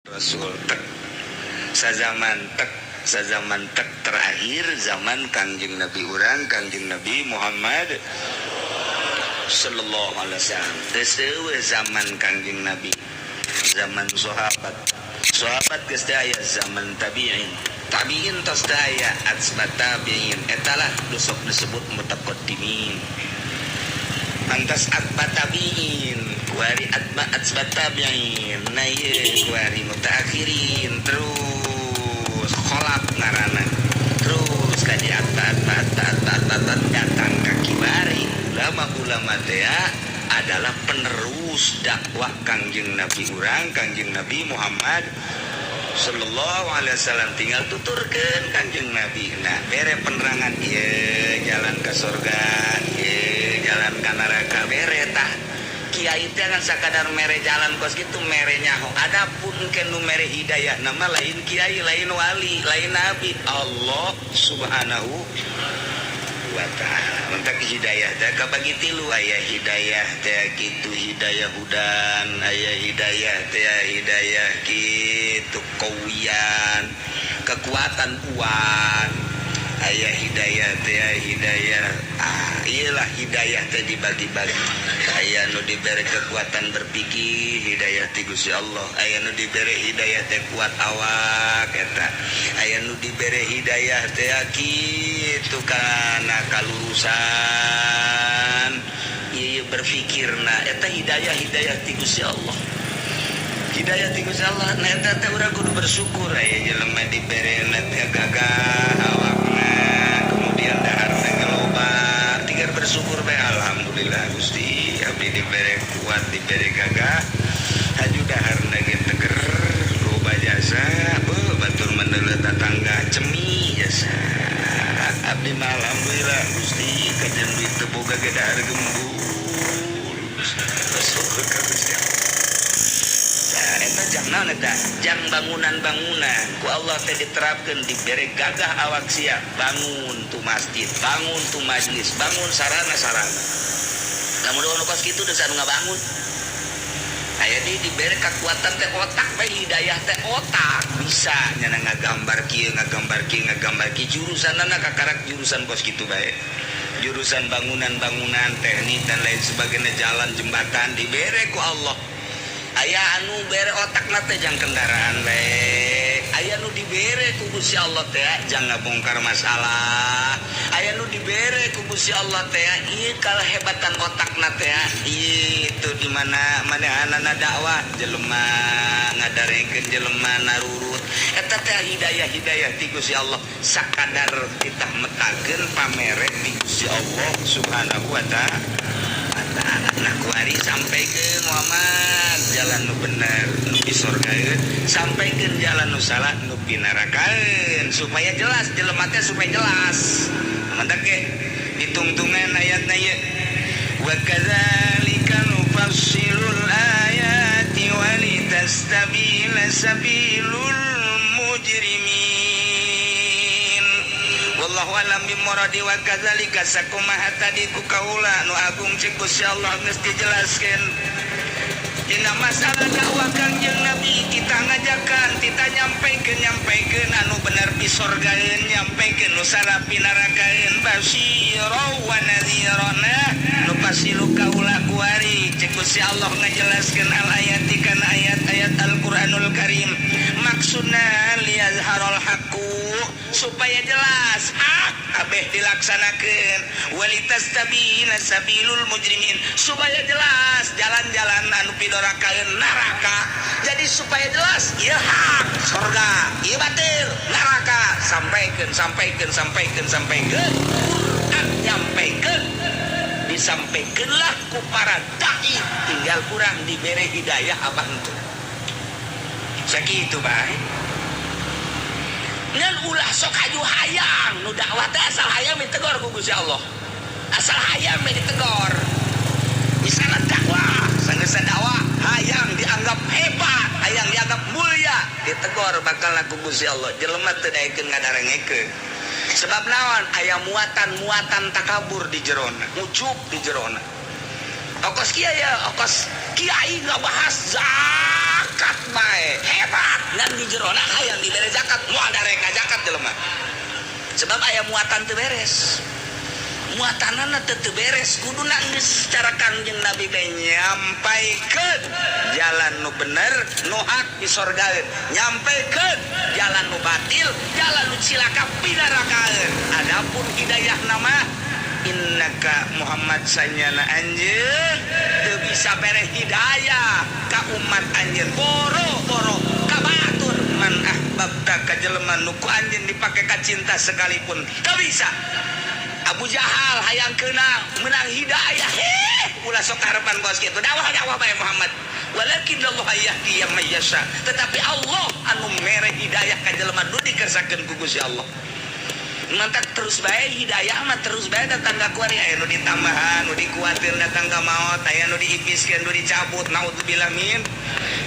Rasul tek sazaman, tek sazaman, tek terakhir zaman Kangjeng Nabi urang, Kangjeng Nabi Muhammad sallallahu alaihi wasallam. Geus zaman Kangjeng Nabi, zaman sahabat, sahabat geus teu aya, zaman tabi'in, tabi'in tos teu aya, atsba tabi'in, etalah nu sok disebut mutaqaddimin. Mantas atba tabi'in, kuari atba atsba tabi'in, nah ieu kuari mutaakhirin, terus kholaf ngaranna, terus ka di atba atba atba atba atba, atba datang ka kiwari. Ulama-ulama teh adalah penerus dakwah Kangjeng Nabi urang, Kangjeng Nabi Muhammad sallallahu alaihi wasallam. Tinggal tuturkeun Kangjeng Nabi, nah bere penerangan, ieu jalan ke surga, ieu jalan ke neraka, bere tah. Kiai teh kan sakadar mere jalan kos gitu, mere nyaho. Adapun ke nu mere hidayah nama lain kiai, lain wali, lain nabi, Allah Subhanahu wa Ta'ala. Mentak hidayah teh kabagi tilu: aya hidayah teh gitu hidayah hudan, aya hidayah teh hidayah gitu kawiyan, kekuatan uang, aya hidayah teh hidayah, ah iyalah, hidayah teh dibagi-bagi. Aya nu diberi kekuatan berpikir, hidayah ti Gusti Allah. Aya nu diberi hidayah teh kuat awak eta, aya nu diberi hidayah teh kitu kana kalurusan ieu berpikirna, eta hidayah, hidayah ti Gusti Allah, hidayah ti Gusti Allah. Nah, eta teh urang kudu bersyukur. Aya jelema dibere teh gagah awakna, kemudian daharna ge loba, tinggal bersyukur bae, "Alhamdulillah Gusti, abdi dibere kuat, dibere gagah, haju daharna ge teger, loba jasa beuh, batur mendeuleu tatangga cemi jasa abdi mah. Alhamdulillah Gusti, kajian duit teu boga ge dahar gembul." Bersyukur ka Gusti Allah. Nah, eta jang naon? Eta jang bangunan-bangunan. Ku Allah teh diterapkeun, dibere gagah awak sia, bangun tuh masjid, bangun tuh majlis, bangun sarana-sarana. Lamun nu kos kitu geus anu ngabangun. Aya di dibere kekuatan teh otak bae, hidayah teh otak bisa nyana ngagambar kieu, ngagambar kieu, ngagambar kieu, jurusanana kakarak jurusan kos kitu bae, jurusan bangunan-bangunan, teknik dan lain sebagainya, jalan, jembatan dibere ku Allah. Aya anu bere otak teh jang kendaraan bae, aya nu dibere ku Gusti Allah teh jang ngabongkar masalah, aya nu dibere ku Gusti Allah teh ieu kalehebatan otak teh itu di mana manehanana dakwah, jelema ngadarengkeun, jelema narurut, eta teh hidayah, hidayah ti Gusti Allah. Sakadar kita metakeun pamere ti Gusti Allah Subhanahu wa Ta'ala. Nah, kuari sampaikan Muhammad jalan nu bener nu disorgaeun, sampaikan jalan nu salah nu pinarakaeun, supaya jelas jelema teh, supaya jelas. Mantak ge ditungtungan ayatna ieu, wa kadzalika nufassilul ayati wa litastabina sabilul mujrimin. Wallahu alam bimuradi. Wa kadzalika, sakumaha tadi ku kaula nu agung, cek Gusti Allah geus dijelaskeun dina masalah dakwah Kangjeng Nabi. Kita ngajakan, kita nyampaikan, nyampaikan anu bener pisorgaeun, nyampaikan nu salah pinarakaeun, basyira wa nadhira. Nah, nu pasilu kaula kuari, cek Gusti Allah ngajelaskeun al ayati kana ayat-ayat Al-Qur'anul Karim, maksudna liyazharul haqqu, supaya jelas hak kabeh dilaksanakeun, walitastabina sabilul mujrimin, supaya jelas jalan-jalan anu pidorakaeun neraka. Jadi supaya jelas ieu hak sorga, ieu batil neraka. Sampaikan, sampaikan, sampaikan, sampaikan Quran, nyampaikan, disampaikanlah ku para dai, tinggal kurang diberi hidayah apa itu. Sakitu bae. Ngan ulah sok haju hayang nu dakwah teh, asal hayang ditegor ku Gusti Allah, asal hayang ditegor. Misalnya dakwah, sanggeus dakwah hayang dianggap hebat, hayang dianggap mulia, ditegor bakal ku Gusti Allah. Jelema teu daekeun ngadarengekeun. Sebab naon? Aya muatan-muatan takabur di jerona, ujub di jerona. Okos kiai ya, okos kiai nggak bahas zakat bae hebat. jerona hayang dibere zakat, moal darek zakat jelema. Sebab aya muatan teu beres. Muatanana teu teu beres, kuduna geus secara Kangjeng Nabi teh nyampaikeun jalan nu bener, nu hak disorgaeun. Nyampaikeun jalan nu batil, jalan nu cilaka pinarakaeun. Adapun hidayah nama innaka Muhammad sanyana anjeun teu bisa bere hidayah ka umat anjeun, boro-boro ka batur man ahbabta ka jelema nu ku anjeun dipake ka cinta sekalipun teu bisa. Abu Jahal hayang kena menang hidayah, heh ulah sok harapan bos kitu, dakwah dakwah bae Muhammad. Walakin Allah yahdi man yasha, tetapi Allah anu mere hidayah ka jelema nu dikersakeun ku Gusti Allah. Mantak terus bae hidayah mah terus bae datang ka kuari, aya nu ditambahan, nu dikuatir datang ka maot, aya nu diipiskeun, nu dicabut, naudzubillah min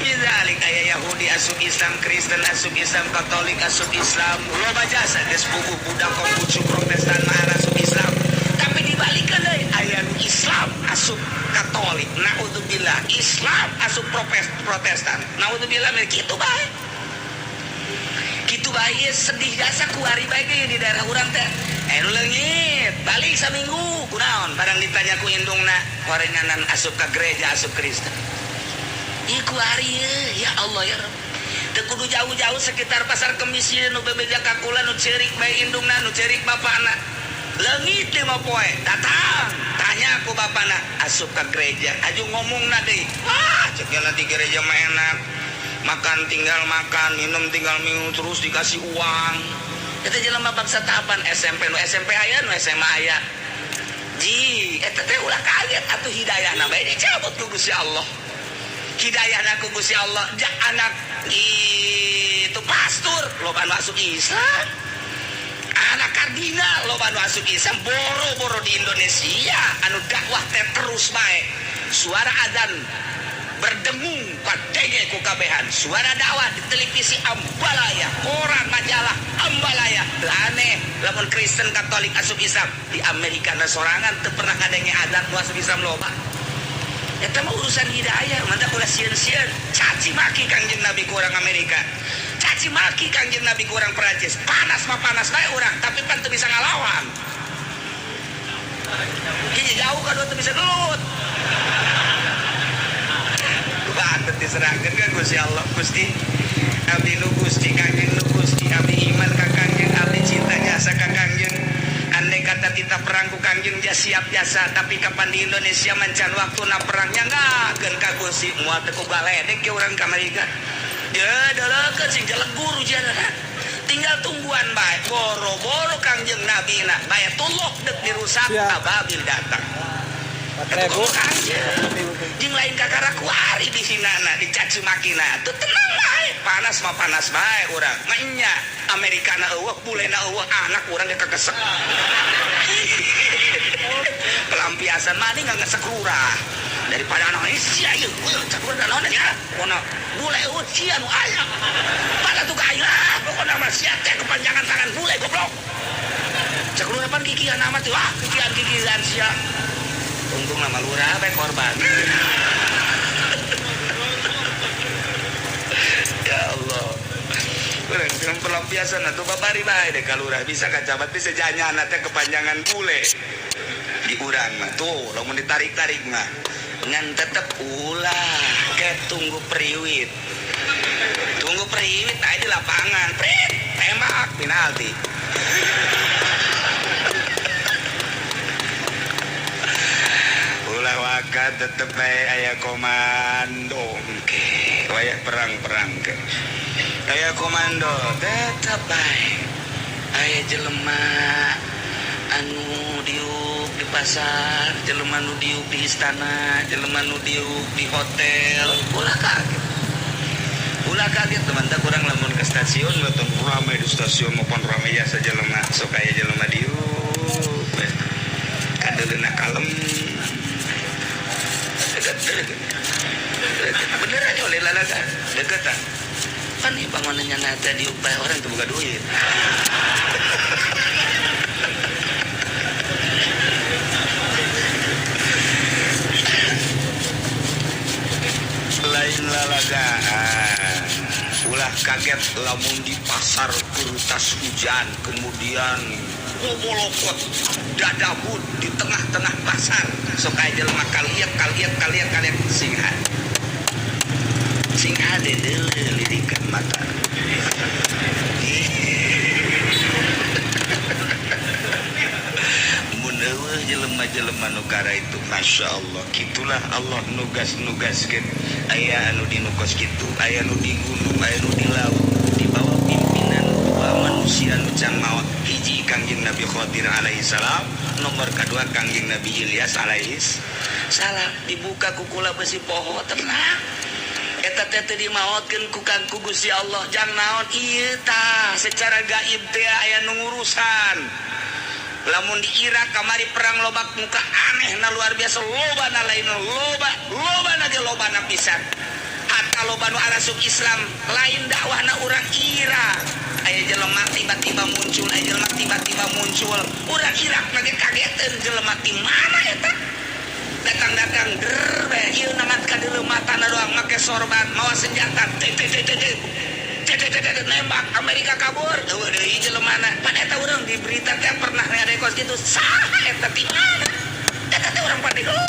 dzalik. Aya Yahudi asup Islam, Kristen asup Islam, Katolik asup Islam, loba jasa geus bubuh budak Konghucu, Protestan mah asup Islam. Tapi dibalikeun deui, aya nu Islam asup Katolik, naudzubillah, Islam asup Protestan, naudzubillah min, kitu bae. Kitu bae sedih jasa kuari bae ge di daerah urang teh. Nu leungit balik saminggu kunaon barang ditanya ku indungna horenganan asup ka gereja, asup Kristen. Ih kuari ye, ya Allah ya Rabb. Teu kudu jauh-jauh, sekitar pasar Kemis ieu nu bebeja ka kula, nu ceurik bae indungna, nu ceurik bapana. Leungit 5 poe, datang tanya ku bapana asup ka gereja. Aju ngomongna deui. Wah, cek nanti gereja mah enak. Makan tinggal makan, minum tinggal minum, terus dikasih uang. Eta jelema bangsa tahapan SMP, nu SMP aya, nu SMA aya. Ji, eta teh ulah kaget atuh hidayahna bae dicabut ku Gusti Allah. Hidayahna ku Gusti Allah, ja anak itu pastor loba nu asup Islam. Anak kardinal loba nu asup Islam, boro-boro di Indonesia anu dakwah teh terus bae. Suara adzan berdengung kadenge ku kabehan, suara dakwah di televisi ambalaya, koran, majalah ambalaya. Teu aneh lamun Kristen Katolik asup Islam. Di Amerika na sorangan teu pernah kadenge adzan, nu asup Islam loba. Eta mah urusan hidayah, mantap ulah sieun-sieun. Caci maki Kangjeng Nabi ku orang Amerika, caci maki Kangjeng Nabi ku orang Perancis, panas mah panas bae urang, tapi pan teu bisa ngalawan. Hiji jauh, kadua teu bisa gelut. Bantet diserahkeun ka Gusti Allah. Gusti, abdi nu Gusti, Kangjeng nu Gusti, abdi iman ka Kangjeng, abdi cinta jasa ka Kangjeng. Andai kata tita perang ku Kangjeng ja siap jasa, tapi kapan di Indonesia mancan waktuna perangnya ngakeun ka Gusti, moal teu ku galedek ke urang ka Amerika. Ya delekeun sing jelegur ujianna. Tinggal tungguan bae, boro-boro Kangjeng Nabi na Baitullah dek dirusak, ababil datang. 4.000. Jeung lain kakara kuari dihinana, dicaci makina. Tuh tenang bae, panas mah panas bae urang. Mah Amerika na eueuh, bule na eueuh, anak urang ge kakesek. Pelampiasan mah nggak ngesek lurah. Daripada anak ini sia ieu, cak urang naon ya? Pokona bule eueuh sia nu aya. Pada tuh ka aing, pokona mah sia teh kepanjangan tangan bule goblok. Cek lurah pan kikian amat tuh, ah kikian-kikian sia. Untung nama lurah bae korban. Ya Allah. Urang jeung pelampiasan atuh babari bae deh ka lurah, bisa ka camat, bisa janyana teh kepanjangan bule. Di urang mah tuh lamun ditarik-tarik mah ngan tetep ulah ke tunggu periwit. Tunggu periwit aja di lapangan, prit, tembak penalti. Ulah waka tetep bae aya komando ke wayah perang-perang ke aya komando tetep bae aya jelema anu diuk di pasar, jelema nu diuk di istana, jelema nu diuk di hotel. Ulah kaget, ulah kaget teman tak kurang lamun ke stasiun betul ramai di stasiun maupun ramai jasa jelema sok aya jelema diuk kadeuleuna kalem. Deket, bener aja oleh lalaga deketan kan nih bangunannya nada diubah orang tuh buka duit. Lain lalagaan. Ulah kaget lamun di pasar kurutas hujan kemudian ngomolokot dadabut di tengah-tengah pasar sok aya jelema kaliak kaliak kaliak kaliak sing hade sing hade deuleu lirikan mata. Mun eueuh jelema-jelema nu kara itu Masya Allah kitulah Allah nugas-nugaskeun aya anu di nu kos kitu aya nu di gunung aya nu di laut di bawah pimpinan dua manusia nu can maot hiji Kangjeng Nabi Khadir alaihi salam nomor kedua Kangjeng Nabi Ilyas alaihi salam dibuka ku kula besi poho tenang eta teh teu dimaotkeun ku kan ku Gusti Allah jang naon ieu tah secara gaib teh aya nu ngurusan. Lamun di Irak kamari perang lobak muka aneh na luar biasa loba na lain loba loba na ge loba na pisan hatta loba nu arasup Islam lain dakwahna urang Irak aya jelema tiba-tiba muncul aya jelema tiba-tiba muncul urang Irak na ge kageteun jelema ti mana eta datang-datang der bae ieu nangat ka deuleu matana doang make sorban mawa senjata teh teh teh teh teh nembak Amerika kabur eueuh deui jelemana pan eta urang di berita teh pernah ada kos kitu saha eta ti mana eta teh urang Pandeglang.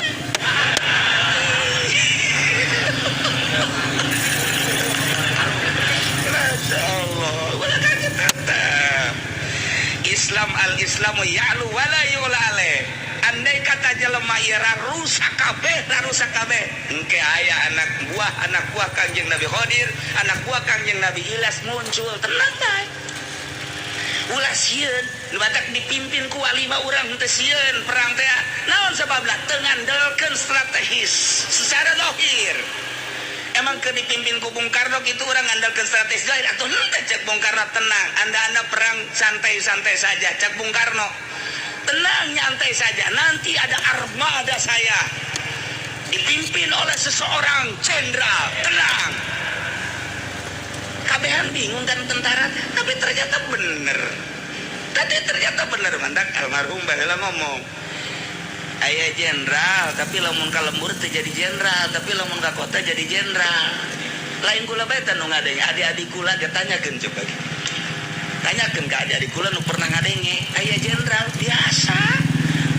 Masya Allah ulah kaget tetep Islam al-Islamu ya'lu wala yu'la alaih. Andai kata jelema ieu rusak kabeh rusak kabeh engke aya anak buah Kangjeng Nabi Khadir anak buah Kangjeng Nabi Ilyas muncul tenang bae ulah sieun nu batak dipimpin ku wali mah urang henteu sieun perang teh naon sababna teu ngandelkeun strategis secara zahir. Emang ke dipimpin ku Bung Karno kitu urang ngandalkeun strategis zahir atuh henteu cek Bung Karno tenang anda-anda perang santai-santai saja cek Bung Karno tenang nyantai saja nanti ada armada saya dipimpin oleh seseorang jenderal tenang. Kabehan bingung kan tentara tapi ternyata bener tadi ternyata bener mandak almarhum baheula ngomong aya jenderal tapi lamun ka lembur teu jadi jenderal tapi lamun ka kota jadi jenderal lain kula bae teh nu ngadenge adik-adik kula ge tanyakeun coba tanyakeun ka adik-adik kula nu pernah ngadenge aya jenderal biasa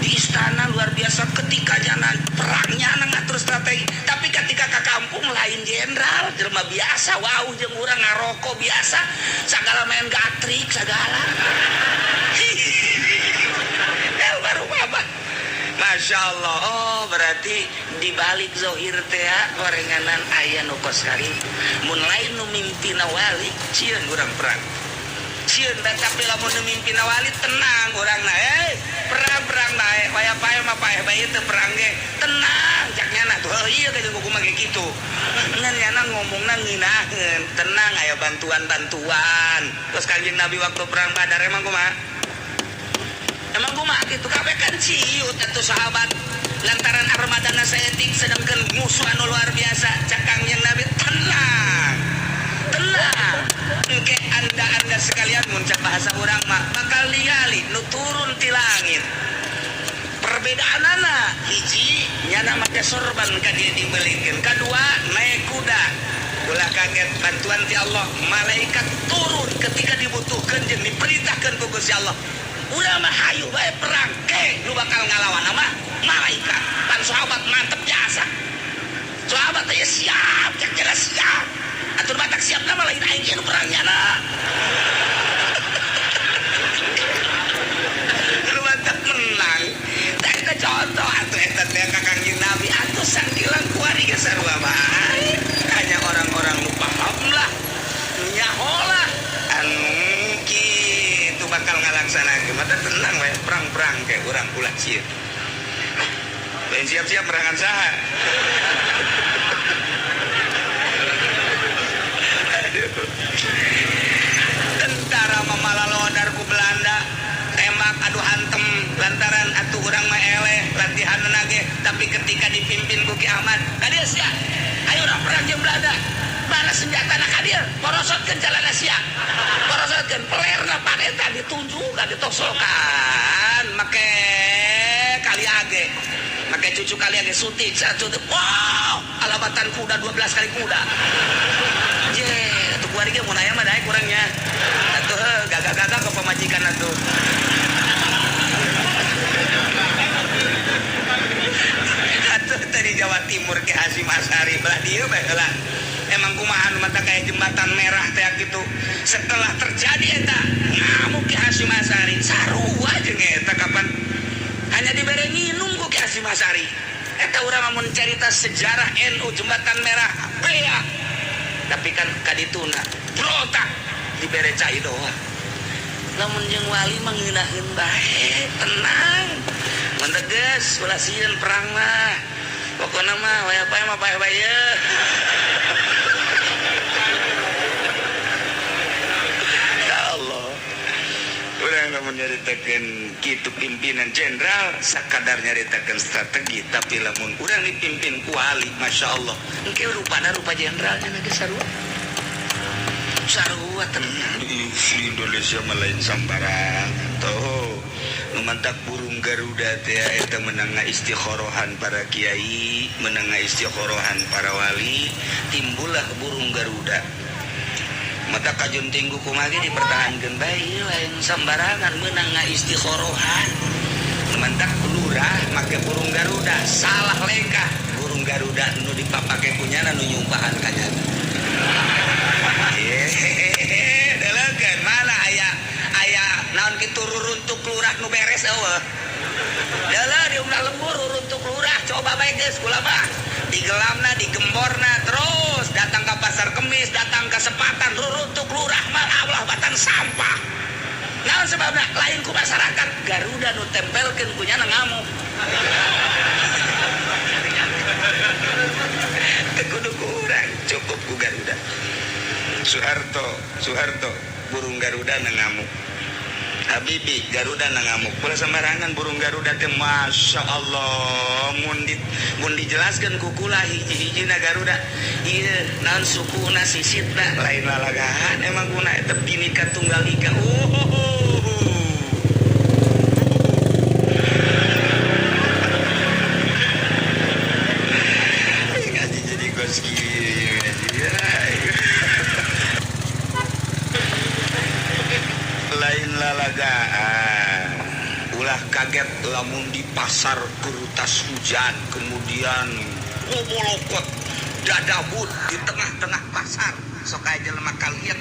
di istana luar biasa ketika jana perangnya ngatur strategi tapi ketika ke kampung lain jenderal jelema biasa wow jeung urang ngarokok biasa sagala main gatrik sagala baru apa Masya Allah oh berarti dibalik zohir teh gorenganan aya nu kos karitu mun lain nu mimpina wali sieun urang perang sieun tapi lamun nu mimpina wali tenang urangna perang-perang bae waya pae mah pae bae teu perang ge tenang cak nyana tuh oh iya ka jeung kumaha ge kitu ngan nyana ngomongna ngeunaheun tenang aya bantuan-bantuan terus Kanjeng Nabi waktu perang Badar emang kumaha kitu kabeh kan ciut atuh sahabat lantaran armadana saeutik sedangkan musuh anu luar biasa cak Kangjeng Nabi tenang tenang engke anda-anda sekalian mun cak bahasa urang mah bakal ningali nu turun ti langit perbedaanana hiji nyana make sorban ka dieu dibelikeun kadua naik kuda ulah kaget bantuan ti Allah malaikat turun ketika dibutuhkan jeung diperintahkeun ku Gusti Allah urang mah hayu bae perang ke nu bakal ngalawan mah malaikat pan sahabat mantep jasa sahabat teh siap cak jelas siap atur batak siap nama lain aing nu perang nyana nu batak menang tah eta contoh atuh eta teh ka Kangjeng Nabi atuh sangkilang kuari ge sarua bae hanya orang-orang nu paham lah nyaho lah anu kitu bakal ngalaksanakeun mata tenang we perang-perang ke urang ulah sieun lain siap-siap perangan saha. Tentara mamalalodar ku Belanda tembak adu hantem lantaran atuh urang mah eleh latihan ge tapi ketika dipimpin ku Ki Ahmad ka dieu sia ayo urang perang jeung Belanda mana senjatana ka dieu porosotkeun jalana sia porosotkeun pelerna paneta ditunjukkan ditosokan make kali age make cucu kali age suntik satu wow alabatan kuda 12 kali kuda je tuh Kuari ge mun aya mah daek urangnya. Atuh heuh gagah-gagah ke pamajikan atuh. Atuh tadi Jawa Timur ke Hasyim Asy'ari belah dieu bae heula. Emang kumaha nu mata kayak jembatan merah teh gitu. Setelah terjadi eta ngamuk Ki Hasyim Asy'ari sarua jeung eta kapan hanya dibere nginum ku Ki Hasyim Asy'ari. Eta urang mun carita sejarah NU jembatan merah bea. Tapi kan kadituna berontak dibere cai doa. Lamun jeung wali mah ngeunaheun bae, tenang. Mun tegas ulah sieun perang mah. Pokona mah waya pae mah pae bae. Ya Allah. Urang lamun nyaritakeun kitu pimpinan jenderal sakadar nyaritakeun strategi, tapi lamun urang dipimpin ku wali, Masya Allah. Engke rupana rupa jenderalnya geus sarua. Sarua tenang. Di Indonesia mah lain sambarangan. Tuh, nu mantak burung Garuda teh eta menang istikhorohan para kiai, menang istikhorohan para wali, timbullah burung Garuda. Mata kajun tinggu kumaha ge dipertahankeun bae ieu lain sambarangan menang istikhorohan. Nu mantak lurah make burung Garuda, salah lengkah burung Garuda nu dipapake kunyana nu nyumpahan kanyana. Hehehe, delegeun mana aya aya naon kitu ruruntuk lurah nu beres eueuh. Deuleu di umlah lembur ruruntuk lurah coba bae geus kula mah. Digelamna, digemborna terus datang ke pasar Kemis, datang ke Sepatan ruruntuk lurah mah Allah batan sampah. Naon sebabna? Lain ku masyarakat Garuda nu tempelkeun kunyana ngamuk. Teu kudu kurang, cukup ku Garuda. Soeharto, Soeharto, burung Garuda na ngamuk. Habibie Garuda na ngamuk. Pula sembarangan burung Garuda teh Masya Allah. Mun dijelaskan ku kula hiji-hijina Garuda. Ieu naon sukuna sisitna lain lalagaan emang kuna eta Bhinneka Tunggal Ika. Ngaji jadi kos kieu ngaji. Lain lalagaan. Ulah kaget lamun di pasar kerutas hujan kemudian kobolokot dadabut di tengah-tengah pasar sok aya jelema kalian.